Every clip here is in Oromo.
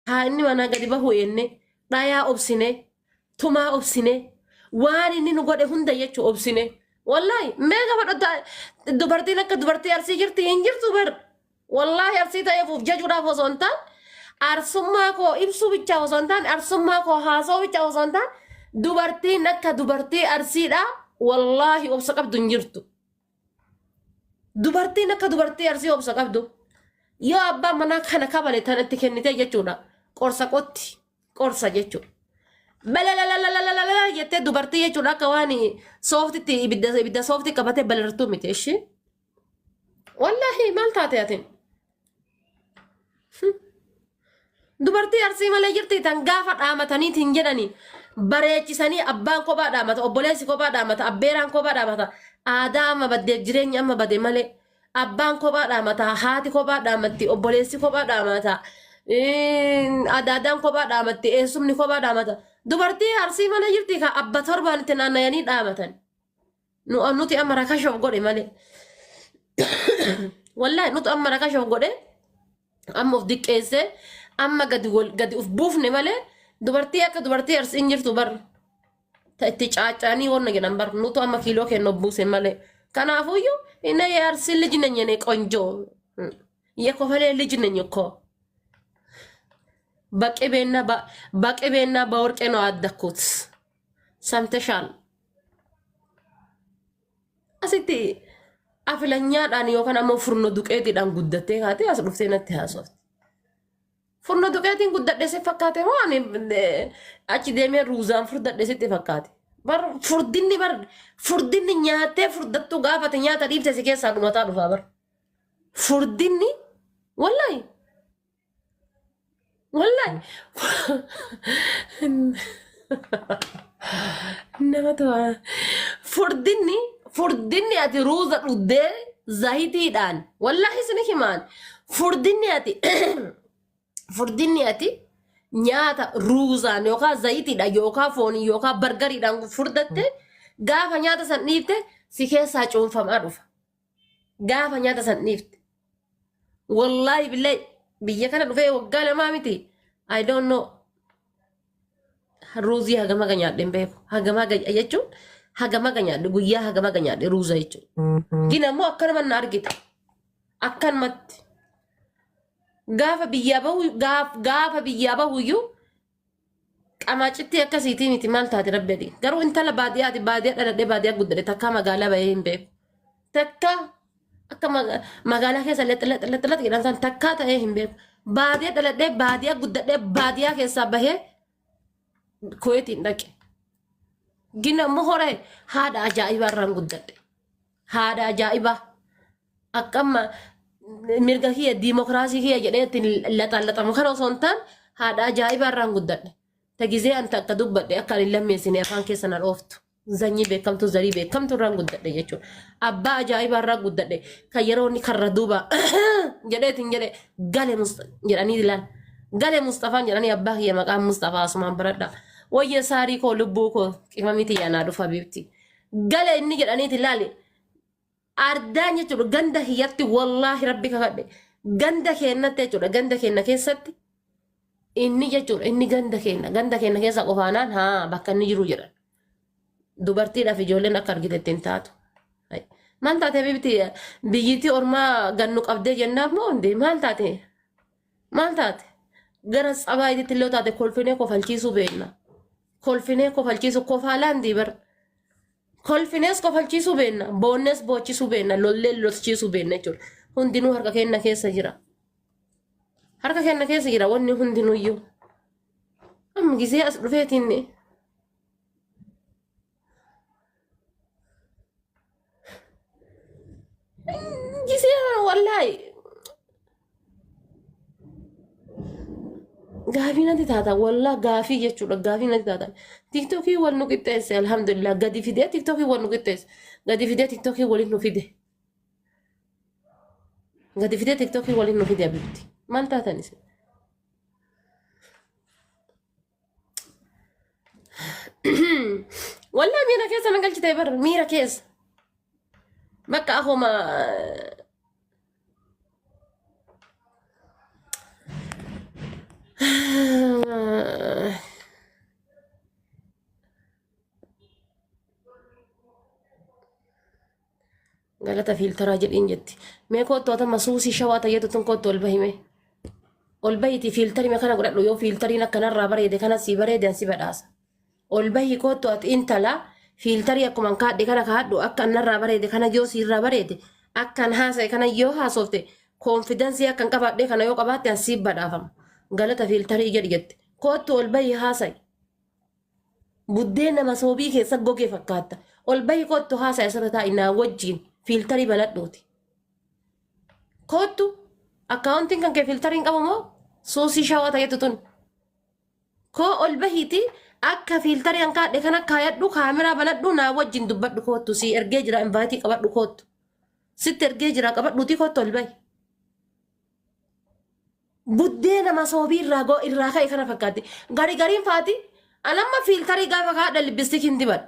Haa inni manaa gadi bahu enne dhayaa obsine tumaa obsine waan inni nu godhe hunda jechuu obsine. Wallaahi mee gaafa dhottaa dubartiin akka dubartii arsii jirti hin jirtu bar. Wallaahi arsii ta'eef of jajuudhaaf osoo hin taane arsummaa koo ibsuu bichaa osoo hin taane arsummaa koo haasa'uu bichaa osoo hin taane dubartiin akka dubartii arsiidha wallaahi obsa qabdu hin jirtu. Dubartiin akka dubartii arsii obsa qabdu yoo abbaan manaa kana kabale tan itti kennitee jechuudha. Qorsa qotti qorsa jechuudha. Balalalalalalalala jettee dubartii jechuudha akka waan sooftitti ibidda ibidda soofti qabatee balartuu miti ishee. Wallaahi maal taate atin? Dubartii arsii malee jirti tan gaafa dhaamataniitiin jedhani bareechisanii abbaan kophaa dhaamata obboleessi kophaa dhaamata abbeeraan kophaa dhaamata aadaa amma baddeef jireenyi amma bade malee abbaan kophaa dhaamata haati kophaa dhaamatti obboleessi kophaa dhaamata adaadaan kophaa dhaamatti eessumni kophaa dhaamata dubartii arsii malee jirti ka abba torbaan itti naannayanii dhaamatan. Nu nuti amma rakasha of godhe malee. Wallahi nuti amma rakasha of godhe amma of diqqeessee amma gadi wal gadi of buufne malee dubartii akka dubartii arsiin jirtu bar ta itti caacaanii wanna jedhan bar nutu amma kiiloo kennu of buuse malee. Kanaafuyyuu inni የአርሲ ልጅ ነኝ እኔ ቆንጆ የኮፈሌ ልጅ ነኝ እኮ በቅቤና በቅቤና በወርቄ ነው አደኩት። ሰምተሻል? Asitti afilanyaadhaan yookaan ammoo furno duqeetiidhaan guddattee kaatee as dhuftee natti haasofti. Furno duqeetiin guddadhe si fakkaate moo ani achi deemee ruuzaan furdadhe sitti fakkaate. Bar furdinni bar furdinni nyaattee furdattuu gaafate nyaata dhiifte si keessaa dhumataa dhufaa bar. Furdinni wallahi Wallahi. Nama to'a. Furdinni furdinni ati ruuza dhuddee zayitiidhaan wallahi isin himaan furdinni ati furdinni ati nyaata ruuzaan yookaan zayitiidhaan yookaan fooniin yookaan bargariidhaan furdatte gaafa nyaata san dhiifte si keessaa cuunfamaa dhufa. Gaafa nyaata san dhiifte. Wallaahi billahi biyya kana dhufee waggaa lamaa miti. I don't know. Ruuzii hagam haga nyaadhe hin beeku. Hagam haga jechuun hagam haga nyaadhe guyyaa hagam haga nyaadhe ruuza jechuudha. Gin ammoo akkanuma na argita. Akkanumatti. Gaafa biyyaa bahu gaafa biyyaa bahuyyuu Qamaacittii akkasiitii miti maal taate rabbi adii. Garuu intala baadiyyaati baadiyyaa dhaladhee baadiyyaa guddadhe takkaa magaalaa bahee hin beeku. Takkaa akka magaalaa keessa lexx lexx lexx lexx jedhan san takkaa ta'ee hin beeku. Baadiyyaa dhaladhee baadiyyaa guddadhee baadiyyaa keessaa bahee Kuweetiin dhaqe. Gina immoo horee haadha ajaa'ibaa irraan guddadhe. Haadha ajaa'ibaa. Akka amma mirga kiyya diimokiraasii kiyya jedhee ittiin laxallaxamu kana osoo hin taane haadha ajaa'ibaa irraan guddadhe. Ta gizee an takka dubbadhe akka ani hin lammeessine afaan keessa na dhooftu. Zanyii beekamtuu zarii beekamtuu irraan guddadhe jechuudha. Abbaa ajaa'ibaa irraan guddadhe kan yeroo inni karra duuba jedheetiin jedhe gale jedhanii ilaal. Gale Mustafaan jedhanii abbaa kiyya maqaan Mustafaa asumaan baradha. Wayya saarii koo lubbuu koo qimamii tiyya naa dhufa biifti. Gale inni jedhaniiti ilaali. Ardaan jechuudha ganda kiyyatti wallaahi rabbi kakadhe ganda keennatti jechuudha ganda keenna keessatti inni jechuudha inni ganda keenna ganda keenna keessa qofaanaan haa bakka inni jiru jedhan dubartiidhaaf ijoolleen akka argitetti hin taatu. Maal taate bibti biyyittii ormaa gannu qabdee jennaan moo hundi maal taate maal taate gara tsabaayitti illee taate kolfinee kofalchiisuu beekna kolfinee kofalchiisuu kofaalaan diibar. Kolfinees kofalchiisuu beenna, boonnees boochisuu beenna, lollee lolchiisuu beenna jechuudha. Hundinuu harka keenya keessa jira. Harka keenya keessa jira wanni hundinuyyuu. Amma gisee as dhufeetiin gisee wallaahi Gaafii natti taata wallah gaafii jechuudha gaafii natti taata. Tiktokii wal nu qixxeesse alhamdulillah gadi fidee tiktokii wal nu qixxeesse gadi fidee tiktokii waliin nu fide. Gadi fidee tiktokii waliin nu fide abibti. Maal taatan isin? Wallah miira keessa na galchite bar miira keessa. Bakka akkuma Galata fiiltaraa jedhiin jetti. Mee koottu atama suusii shawaa tayyatu tun koottu ol bahime. Ol bahiiti fiiltarii kana godhadhu yoo fiiltariin akkanarraa bareede kana sii bareede an si badhaasa. Ol bahii koottu ati intala fiiltarii akkuma kaadhe kana kaadhu akka annarraa bareede kana yoo siirraa bareede akkan haasa'e kana yoo haasofte confidence akkan qabaadhe kana yoo qabaatte an siif badhaafama. Galata fiiltarii jedhi jette. Koottu ol bahii haasa'i. Buddeen nama soobii keessa goge fakkaatta. Ol bahi kottu haasa'i asirra taa'i naa wajjin fiiltarii banadhuuti. Kottu akkaawuntiin kan kee fiiltarii hin qabu moo suusii shawaa ta'etu tun. Koo ol bahiiti akka fiiltarii kan kaadhe kana kaayadhu kaameraa banadhu naa wajjin dubbadhu kottu sii ergee jira invaayitii qabadhu kottu. Sitti ergee jira qabadhuuti kottu ol bahi. Buddeena masoobii irraa goo irraa ka'e kana fakkaatti. Gari gariin faati anamma fiiltarii gaafa kaadha lippistikii hin dibadhu.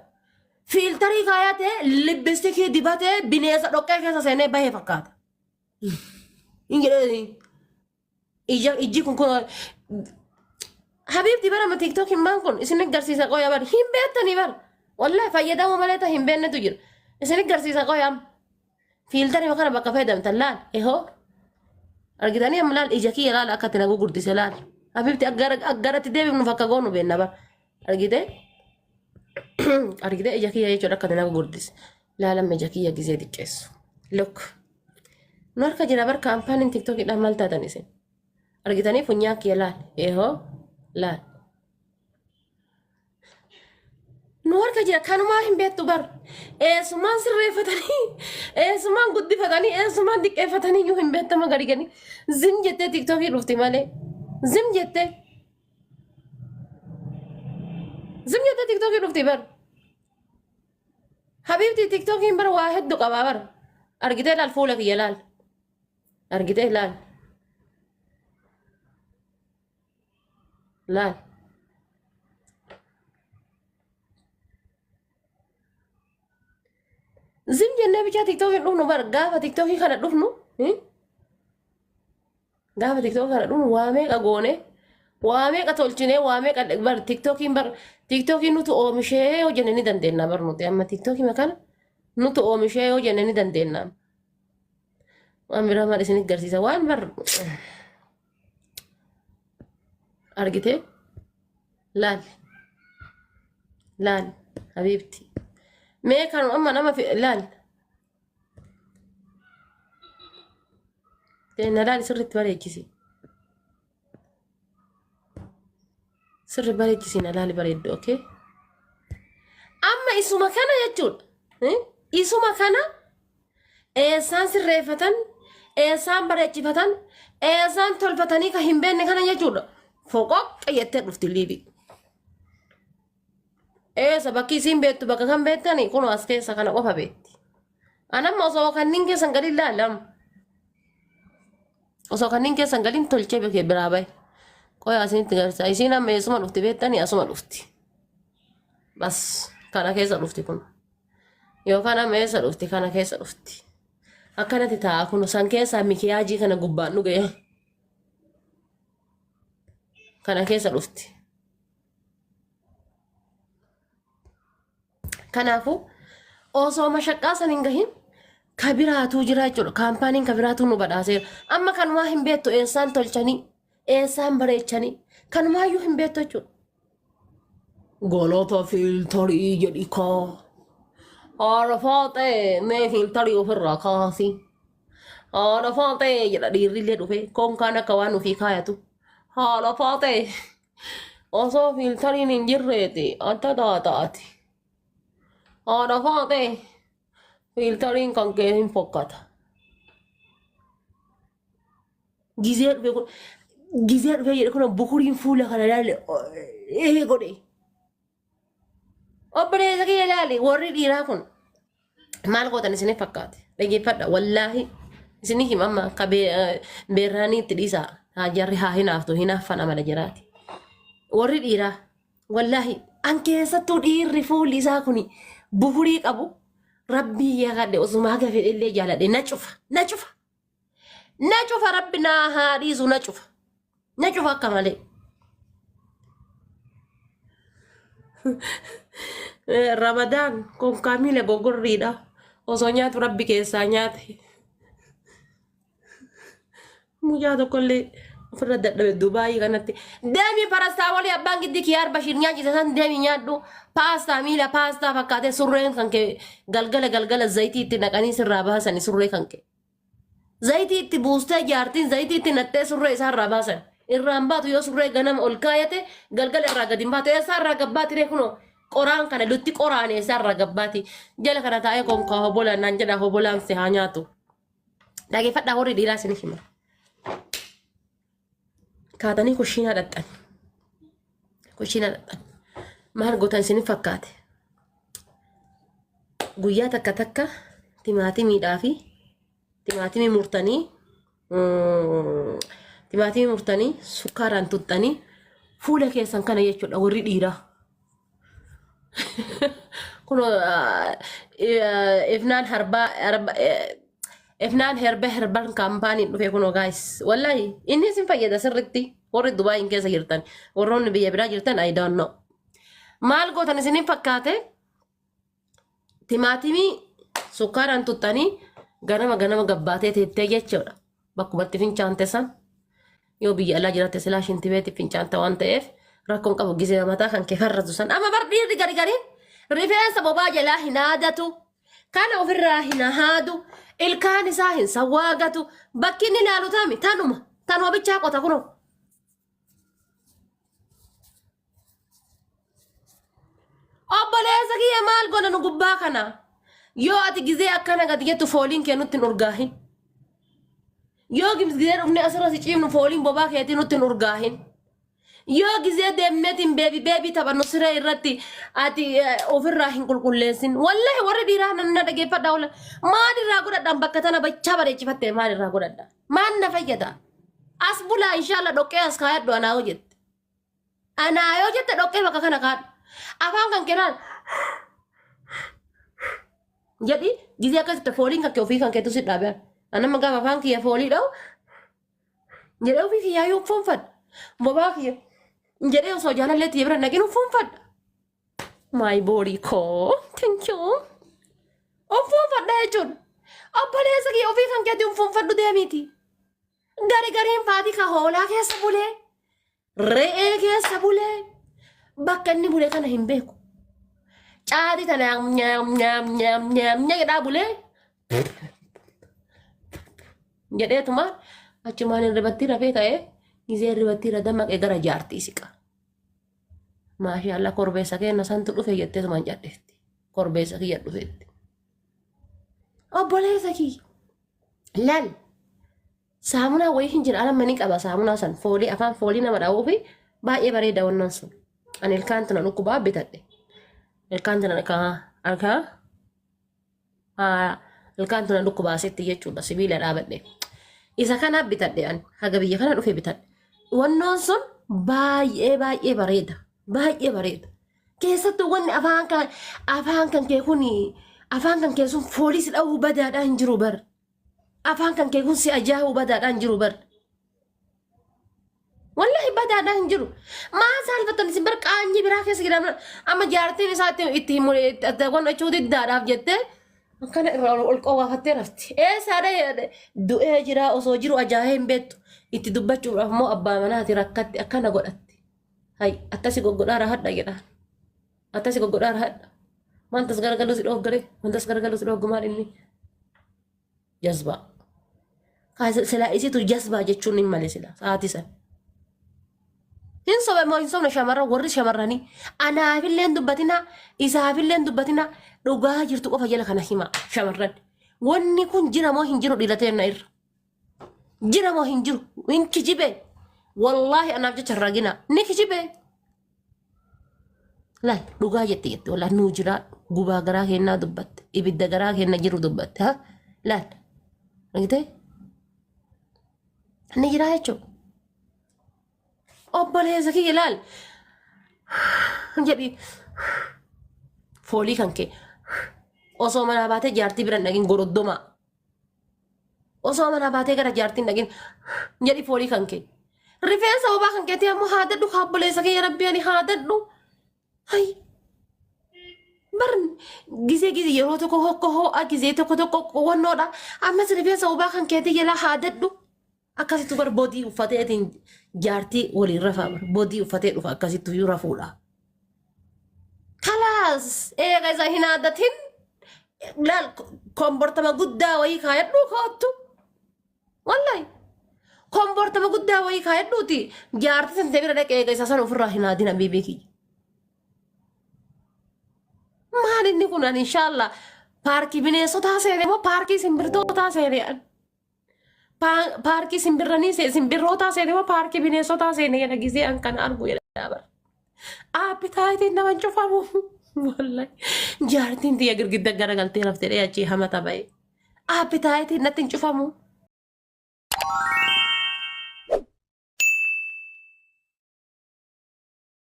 Fiiltarii kaayatee lippistikii dibatee bineensa dhoqqee keessa seenee bahee fakkaata. Hin jedhee ija ijji kun kun Habiibti bara ma TikTok hin maan kun isin garsiisa qoya bar hin beektanii bar wallahi fayyadamuu malee ta hin beeknetu jira isin garsiisa qoya amma. Fiiltarii kana bakka fayyadamtan laal ehoo argitanii amma laal ija kiyya laal akka itti na gurguddise laal habiibti aggaratti deebifnuuf akka goonu beenna bar argite argite ija kiyya jechuudha akka itti na gurguddise laal amma ija kiyya gizee xiqqeessu look nu harka jira bar kaampaaniin tiktookiidhaan maal taatan isin argitanii funyaan kiyya laal ehoo laal Nu harka jira kanumaa hin beektu bar. Eessumaan sirreeffatanii, eessumaan guddifatanii, eessumaan diqqeeffatanii iyyuu hin beektama gadi gadi. Zim jettee tiktokii dhufti malee. Zim jettee. Zim jettee tiktokii dhufti bar. Habiibti tiktokiin bar waa hedduu qabaa bar. Argitee laal fuula kiyya laal. Argitee laal. Laal. Zim jennee bichaa tiktookii dhufnu bar gaafa tiktookii kana dhufnu gaafa tiktookii kana dhufnu waa meeqa goone waa meeqa tolchinee waa meeqa bar tiktookiin bar tiktookiin nutu oomishee yoo jenne ni dandeenya bar nuti amma tiktookii kana nutu oomishee yoo jenne ni dandeenya. Waan biraa maal isinitti garsiisa waan bar argite laal laal habiibti mee kanu amma nama laal na laal sirriitti bareechisi sirri bareechisi na laali bareeddu okay amma isuma kana jechuudha isuma kana Eessaan sirreeffatan, eessaan bareechifatan, eessaan tolfatanii kan hin beekne kana jechuudha. Foqoqqa jettee dhufti liibii. Eessa bakki isiin beektu bakka kan beektani kun as keessa kana qofa beekti. Anamma osoo kanneen keessan gadi ilaalam. Osoo kanneen keessan galiin tolchee beekee biraa bahe. Qoyaa isinitti garsiisa. Isiin amma eessuma dhufti beektani asuma dhufti. Bas kana keessa dhufti kun. Yookaan amma eessa dhufti kana keessa dhufti. Akkanatti taa'a kun san keessaa mikiyaajii kana gubbaan dhuge. Kana keessa dhufti. Kanaafuu osoo mashaqqaa san hin gahin kabiraatuu jira jechuudha. Kaampaaniin kabiraatuu nu badhaaseera. Amma kanumaa hin beektu eessaan tolchanii eessaan bareechanii kanumaayyuu hin beektu jechuudha. Galata fiiltarii jedhi kaa. Haadha faaxee mee fiiltarii ofirraa kaasi. Haadha faaxee jedha dhiirrillee dhufe konkaan akka waan ofii kaayatu. Haadha faaxee osoo fiiltariin hin jirreeti adda taataati. Haadha faaxee fiiltariin kan kee hin fokkata. Gizee dhufe kun gizee dhufe jedhe kun bukuriin fuula kana ilaale ee godhe. Obboleessa kiyya ilaali warri dhiiraa kun maal gootan isiniif fakkaate dhaggeeffadha wallaahi isinii hima amma akka beerraanii itti dhiisaa haa jarri haa hinaaftu hinaaffan amala jiraati. Warri dhiiraa wallaahi an keessattuu dhiirri fuulli isaa kun bukurii qabu rabbii yakadhe osuma haga fedhellee jaaladhe na cufa na cufa. Na cufa rabbi naa haa dhiisu na cufa. Na cufa akka malee. Ramadaan konkaa miila gogorriidha. Osoo nyaatu rabbi keessaa nyaate. Mucaa tokkollee ofirra dadhabe Dubaayii kanatti. Deemi parastaamolii abbaan giddii kiyyaar Bashiir nyaachise san deemi nyaadhu. Paastaa miila paastaa fakkaatee surreen kan kee galgala galgala zayitii itti naqanii sirraa baasani surree kan kee. Zayitii itti buustee jaartiin zayitii itti naqxee surree isaa irraa baasan. Irraan baatu yoo surree ganama ol kaayate galgala irraa gadi hin baatu. Eessaa irraa gabbaati ree kunoo qoraan kana lutti qoraan eessaa irraa gabbaati. Jala kana taa'ee konkaa hobolaan naan jedha hobolaan si haa nyaatu. Dhageeffadhaa warri dhiiraa isin hima. Kaatanii kushiinaa dhaqxan. Kushiinaa dhaqxan. Maal gootan isin fakkaate? Guyyaa takka takka timaatimiidhaa fi timaatimii murtanii timaatimii murtanii sukkaaraan tuxxanii fuula keessan kana jechuudha warri dhiiraa. Kun ifnaan harbaa ifnaan herbe herban kaampaaniin dhufe kunoo gaayis wallahi inni isin fayyada sirritti warri Dubaayin keessa jirtan warroonni biyya biraa jirtan I don't know. Maal gootan isinin fakkaate timaatimii sukkaaraan tuxxanii ganama ganama gabbaatee teettee jechuudha. Bakkumatti fincaante san yoo biyya alaa jiraatte silaa shintibeetti fincaanta waan ta'eef rakkoon qabu gisee mataa kan kee farrasu san. Amma bar dhiirri gari gariin rifeensa bobaa jalaa hin haadatu. Kana ofirraa hin haadu. Ilkaan isaa hin sawwaagatu. Bakki inni ilaalu tami tanuma. Tanuma bichaa qota kunoo. Obboleessa kiyya maal goona nu gubbaa kana? Yoo ati gizee akkana gadi jettu fooliin kee nutti hin urgaahin. Yoo gizee dhufnee asirra si ciifnu fooliin bobaa keetii nutti hin urgaahin. Yoo gizee deemneetiin beebi beebii taphannu siree irratti ati ofirraa hin qulqulleessin. Wallahi warri dhiiraa nan na dhageeffadhaa oola. Maal irraa godhadhaan bakka tana bachaa bareechifatte maal irraa godhadha? Maal na fayyada? As bulaa inshallah dhoqqee as kaayadhu anaa yoo jette. Anaa yoo jette dhoqqee bakka kana kaadhu. Afaan kan keenaan jedhi gizee akkasitti fooliin kan kee ofii kan keetu si dhaabe. Anamma gaafa afaan kiyya foolii dha'u jedhee ofii kiyyaa yoo fuunfadha. Bobaa kiyya jedhee osoo jaalallee tiyya bira naqin fuunfadha. My body koo thank you. Of fuunfadha jechuudha. Obboleessa kiyya ofii kan keetti of fuunfadhu deemiiti. Gari gariin faatii ka hoolaa keessa bulee, re'ee keessa bulee, bakka inni bule kana hin beeku. Caatii tana nyaam nyaam nyaam nyaam nyaam jedhaa bulee jedheetuma achumaan hirribatti rafee ka'ee gizee hirribatti irra dammaqee gara jaartii siqa. Maashaallah korbeessa keenna santu dhufe jetteetumaan cadheetti. Korbeessa kiyya dhufeetti. Obboleessa kiyya. Laal saamunaa wayii hin jira anamma ni qaba saamunaa san foolii afaan foolii nama dha'uu fi baay'ee bareeda wannan sun. Ani ilkaan tana dhukkubaa bitadhe. Ilkaan tana ilkaan ilkaan tana dhukkubaa asitti jechuudha sibiila dhaabadhe. Isa kana bitadhe ani haga biyya kana dhufe bitadhe. Wannoon sun baay'ee baay'ee bareeda. Baay'ee bareeda. Keessattuu wanni afaan kan afaan kan kee kun afaan kan kee sun foolii si dha'uu badaadhaa hin jiru bar. Afaan kan kee kun si ajaa'uu badaadhaa hin jiru bar. Wallahi badaadhaa hin jiru. Maa saalfattan isin bar qaanyii biraa keessa jira. Amma jaartiin isaa itti itti himu wanna jechuu diddaadhaaf jettee akkana irraa ol qowwaafattee rafti. Eessaadha du'ee jira osoo jiru ajaa'ee hin beektu. Itti dubbachuudhaaf immoo abbaa manaati rakkatti akkana godhatti. Hay akkasi goggodhaara hadha jedhaan. Akkasi goggodhaara hadha. Wantas garagaluu si dhooggare wantas garagaluu si dhooggu maal inni jazbaa. Silaa isitu jazbaa jechuun hin male sila sa'aatii san. Hin sobe moo hin sobne shamarran warri shamarranii anaafillee hin dubbatinaa isaafillee hin dubbatinaa dhugaa jirtu qofa jala kana hima shamarran. Wanni kun jira moo hin jiru dhiira teenna irra. Jira moo hin jiru? Hin kijibee. Wallaahi anaaf jecha hin raginaa. Ni kijibee. Laal dhugaa jette jette wallaahi nuu jiraa gubaa garaa keennaa dubbatte ibidda garaa keenna jiru dubbatte ha laal argitee ni jiraa jechuudha. Obboleessa kiyya laal jedhi foolii kan kee osoo manaa baatee jaartii bira hin dhaqin goroddomaa. Osoo manaa baatee gara jaartiin dhaqin jedhi foolii kan kee. Rifeensa bobaa kan keetii ammoo haadadhu kaa obboleessa kiyya rabbii ani haadadhu. Hay. Bar gizee gizee yeroo tokko tokko ho'a gizee tokko tokko wannoodha. Ammas rifeensa obaa kan keetii jalaa haadadhu. Akkasittu bar bodii uffateetiin jaartii waliin rafaa bar bodii uffatee dhufa akkasittu iyyuu rafuudha. Kalaas eega isa hin haadatin laal kombortama guddaa wayii kaayadhuu koottu. Wallahi kombortama guddaa wayii kaayadhuuti jaartii san bira dhaqee eega isa sana ofirraa hin haadin habiibii kiyya. Maal inni kun ani inshaallah paarkii bineensotaa seene moo paarkii simbirtootaa seene an? Paarkii simbirranii simbirrootaa seene moo paarkii bineensotaa seene jedha gizee an kana argu jedha bara. Aappitaayitiin nama hin cufamu. Wallahi jaartiin tiyya girgidda garagaltee raftee achii hamata ba'e. Aappitaayitiin natti hin cufamu.